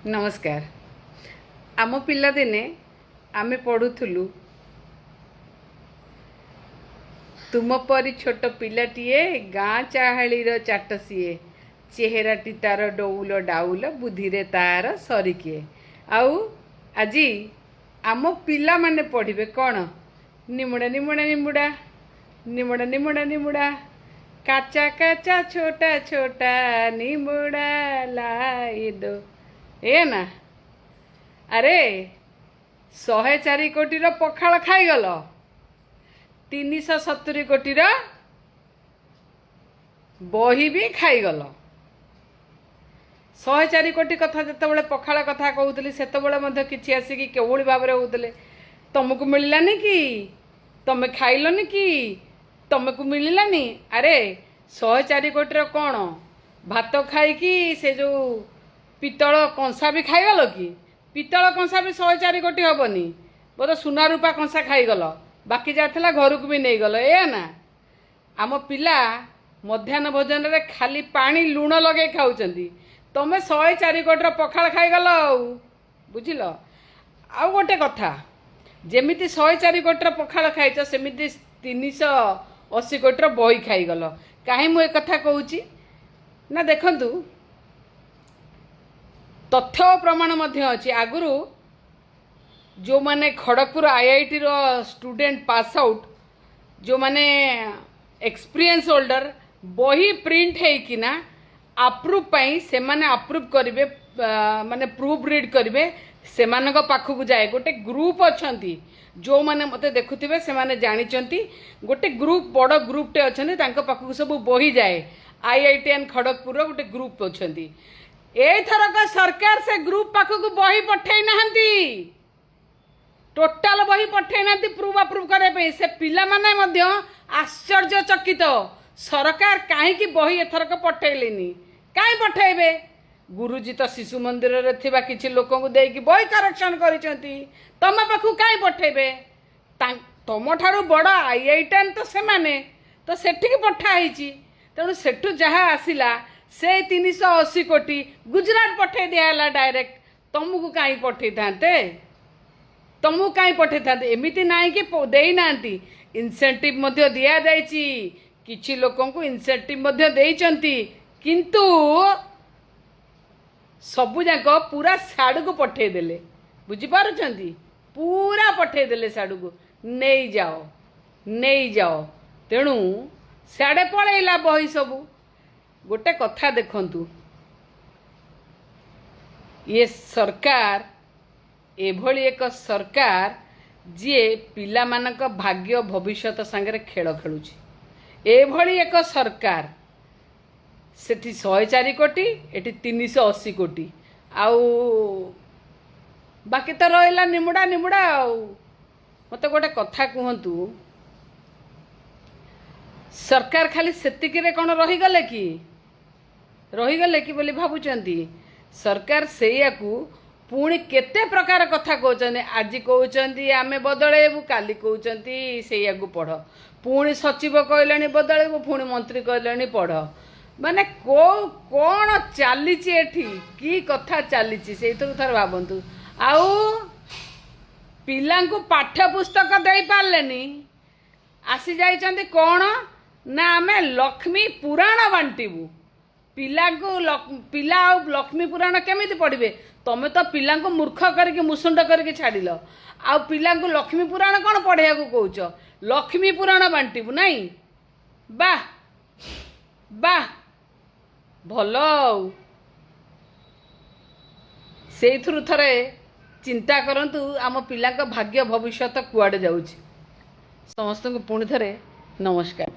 ନମସ୍କାର। ଆମ ପିଲାଦିନେ ଆମେ ପଢ଼ୁଥିଲୁ, ତୁମ ପରି ଛୋଟ ପିଲାଟିଏ, ଗାଁ ଚାହାଳିର ଚାଟ ସିଏ, ଚେହେରାଟି ତାର ଡଉଲ ଡାଉଲ, ବୁଦ୍ଧିରେ ତାର ସରିକିଏ। ଆଉ ଆଜି ଆମ ପିଲାମାନେ ପଢ଼ିବେ କ'ଣ? ନିମୁଡ଼ା ନିମୁଡ଼ା ନିମୁଡ଼ା, ନିମୁଡ଼ା ନିମୁଡ଼ା ନିମୁଡ଼ା, କାଚା କାଚା ଛୋଟା ଛୋଟା ନିମୁଡ଼ା लाई दो। ଏ ନା, ଆରେ 104 କୋଟିର ପଖାଳ ଖାଇଗଲ, 370 କୋଟିର ବହି ବି ଖାଇଗଲ। 104 କୋଟି କଥା ଯେତେବେଳେ ପଖାଳ କଥା କହୁଥିଲି, ସେତେବେଳେ ମଧ୍ୟ କିଛି ଆସିକି କେଉଁଭଳି ଭାବରେ ହଉଥିଲେ, ତମକୁ ମିଳିଲାନି କି? ତମେ ଖାଇଲନି କି? ତମକୁ ମିଳିଲାନି? ଆରେ 104 କୋଟିର କ'ଣ ଭାତ ଖାଇକି ସେ ଯେଉଁ ପିତ୍ତଳ କଂସା ବି ଖାଇଗଲ କି? ପିତ୍ତଳ କଂସା ବି 104 କୋଟି ହବନି ବୋଧେ। ସୁନା ରୂପା କଂସା ଖାଇଗଲ, ବାକି ଯାହା ଥିଲା ଘରକୁ ବି ନେଇଗଲ। ଏଇଆ ନା? ଆମ ପିଲା ମଧ୍ୟାହ୍ନ ଭୋଜନରେ ଖାଲି ପାଣି ଲୁଣ ଲଗେଇ ଖାଉଛନ୍ତି, ତମେ 104 କୋଟିର ପଖାଳ ଖାଇଗଲ ଆଉ, ବୁଝିଲ? ଆଉ ଗୋଟେ କଥା, ଯେମିତି 104 କୋଟିର ପଖାଳ ଖାଇଛ, ସେମିତି 380 କୋଟିର ବହି ଖାଇଗଲ। କାହିଁ ମୁଁ ଏକଥା କହୁଛି ନା, ଦେଖନ୍ତୁ, ତଥ୍ୟ ଓ ପ୍ରମାଣ ମଧ୍ୟ ଅଛି। ଆଗରୁ ଯେଉଁମାନେ ଖଡ଼ଗପୁର ଆଇଆଇଟିର ଷ୍ଟୁଡେଣ୍ଟ ପାସ୍ ଆଉଟ୍, ଯେଉଁମାନେ ଏକ୍ସପିରିଏନ୍ସ ହୋଲ୍ଡର, ବହି ପ୍ରିଣ୍ଟ ହେଇକିନା ଆପ୍ରୁଭ୍ ପାଇଁ ସେମାନେ ଆପ୍ରୁଭ୍ କରିବେ, ମାନେ ପ୍ରୁଫ୍ ରିଡ୍ କରିବେ, ସେମାନଙ୍କ ପାଖକୁ ଯାଏ। ଗୋଟେ ଗ୍ରୁପ୍ ଅଛନ୍ତି, ଯେଉଁମାନେ ମୋତେ ଦେଖୁଥିବେ ସେମାନେ ଜାଣିଛନ୍ତି, ଗୋଟେ ଗ୍ରୁପ୍, ବଡ଼ ଗ୍ରୁପ୍ଟେ ଅଛନ୍ତି, ତାଙ୍କ ପାଖକୁ ସବୁ ବହି ଯାଏ। ଆଇଆଇଟି ଆଣ୍ଡ ଖଡ଼ଗପୁରର ଗୋଟେ ଗ୍ରୁପ୍ ଅଛନ୍ତି। ଏଇଥରକ ସରକାର ସେ ଗ୍ରୁପ୍ ପାଖକୁ ବହି ପଠେଇ ନାହାନ୍ତି, ଟୋଟାଲ ବହି ପଠେଇ ନାହାନ୍ତି ପ୍ରୁଫ୍ ଆପ୍ରୁଭ୍ କରିବା ପାଇଁ। ସେ ପିଲାମାନେ ମଧ୍ୟ ଆଶ୍ଚର୍ଯ୍ୟଚକିତ, ସରକାର କାହିଁକି ବହି ଏଥରକ ପଠେଇଲେନି? କାହିଁ ପଠେଇବେ? ଗୁରୁଜୀ ତ ଶିଶୁ ମନ୍ଦିରରେ ଥିବା କିଛି ଲୋକଙ୍କୁ ଦେଇକି ବହି କରେକ୍ସନ୍ କରିଛନ୍ତି, ତମ ପାଖକୁ କାହିଁ ପଠେଇବେ? ତମଠାରୁ ବଡ଼ ଆଇଆଇଟିଆନ୍ ତ ସେମାନେ, ତ ସେଠିକି ପଠା ହେଇଛି। ତେଣୁ ସେଠୁ ଯାହା ଆସିଲା, ସେ 380 କୋଟି ଗୁଜୁରାଟ ପଠେଇ ଦିଆହେଲା ଡାଇରେକ୍ଟ। ତମକୁ କାହିଁ ପଠେଇଥାନ୍ତେ? ତମକୁ କାହିଁ ପଠେଇଥାନ୍ତେ? ଏମିତି ନାହିଁ କି ଦେଇନାହାନ୍ତି, ଇନସେଣ୍ଟିଭ୍ ମଧ୍ୟ ଦିଆଯାଇଛି, କିଛି ଲୋକଙ୍କୁ ଇନସେଣ୍ଟିଭ୍ ମଧ୍ୟ ଦେଇଛନ୍ତି, କିନ୍ତୁ ସବୁ ଯାକ ପୁରା ସାଡ଼କୁ ପଠେଇଦେଲେ। ବୁଝିପାରୁଛନ୍ତି? ପୁରା ପଠେଇଦେଲେ ସାଡ଼କୁ, ନେଇଯାଅ, ନେଇଯାଅ। ତେଣୁ ସିଆଡ଼େ ପଳେଇଲା ବହି ସବୁ। ଗୋଟେ କଥା ଦେଖନ୍ତୁ, ଇଏ ସରକାର ଏଭଳି ଏକ ସରକାର ଯିଏ ପିଲାମାନଙ୍କ ଭାଗ୍ୟ ଭବିଷ୍ୟତ ସାଙ୍ଗରେ ଖେଳ ଖେଳୁଛି। ଏଭଳି ଏକ ସରକାର, ସେଠି 104 କୋଟି, ଏଠି 380 କୋଟି, ଆଉ ବାକି ତ ରହିଲା ନିମୁଡ଼ା ନିମୁଡ଼ା। ଆଉ ମୋତେ ଗୋଟେ କଥା କୁହନ୍ତୁ, ସରକାର ଖାଲି ସେତିକିରେ କ'ଣ ରହିଗଲେ କି? ରହିଗଲେ କି ବୋଲି ଭାବୁଛନ୍ତି? ସରକାର ସେଇଆକୁ ପୁଣି କେତେ ପ୍ରକାର କଥା କହୁଛନ୍ତି। ଆଜି କହୁଛନ୍ତି ଆମେ ବଦଳେଇବୁ, କାଲି କହୁଛନ୍ତି ସେଇଆକୁ ପଢ଼। ପୁଣି ସଚିବ କହିଲେଣି ବଦଳେଇବୁ, ପୁଣି ମନ୍ତ୍ରୀ କହିଲେଣି ପଢ଼। ମାନେ କୋଉ କ'ଣ ଚାଲିଛି ଏଠି, କି କଥା ଚାଲିଛି, ସେଇଥିରୁ ଥରେ ଭାବନ୍ତୁ। ଆଉ ପିଲାଙ୍କୁ ପାଠ୍ୟ ପୁସ୍ତକ ଦେଇପାରିଲେନି, ଆସି ଯାଇଛନ୍ତି କ'ଣ ନା ଆମେ ଲକ୍ଷ୍ମୀ ପୁରାଣ ବାଣ୍ଟିବୁ ପିଲାଙ୍କୁ। ପିଲା ଆଉ ଲକ୍ଷ୍ମୀ ପୁରାଣ କେମିତି ପଢ଼ିବେ? ତମେ ତ ପିଲାଙ୍କୁ ମୂର୍ଖ କରିକି, ମୁସୁଣ୍ଡ କରିକି ଛାଡ଼ିଲ, ଆଉ ପିଲାଙ୍କୁ ଲକ୍ଷ୍ମୀ ପୁରାଣ କ'ଣ ପଢ଼ିବାକୁ କହୁଛ? ଲକ୍ଷ୍ମୀ ପୁରାଣ ବାଣ୍ଟିବୁ ନାଇଁ? ବାহ ବାହ, ଭଲ। ଆଉ ସେଇଥିରୁ ଥରେ ଚିନ୍ତା କରନ୍ତୁ, ଆମ ପିଲାଙ୍କ ଭାଗ୍ୟ ଭବିଷ୍ୟତ କୁଆଡ଼େ ଯାଉଛି। ସମସ୍ତଙ୍କୁ ପୁଣି ଥରେ ନମସ୍କାର।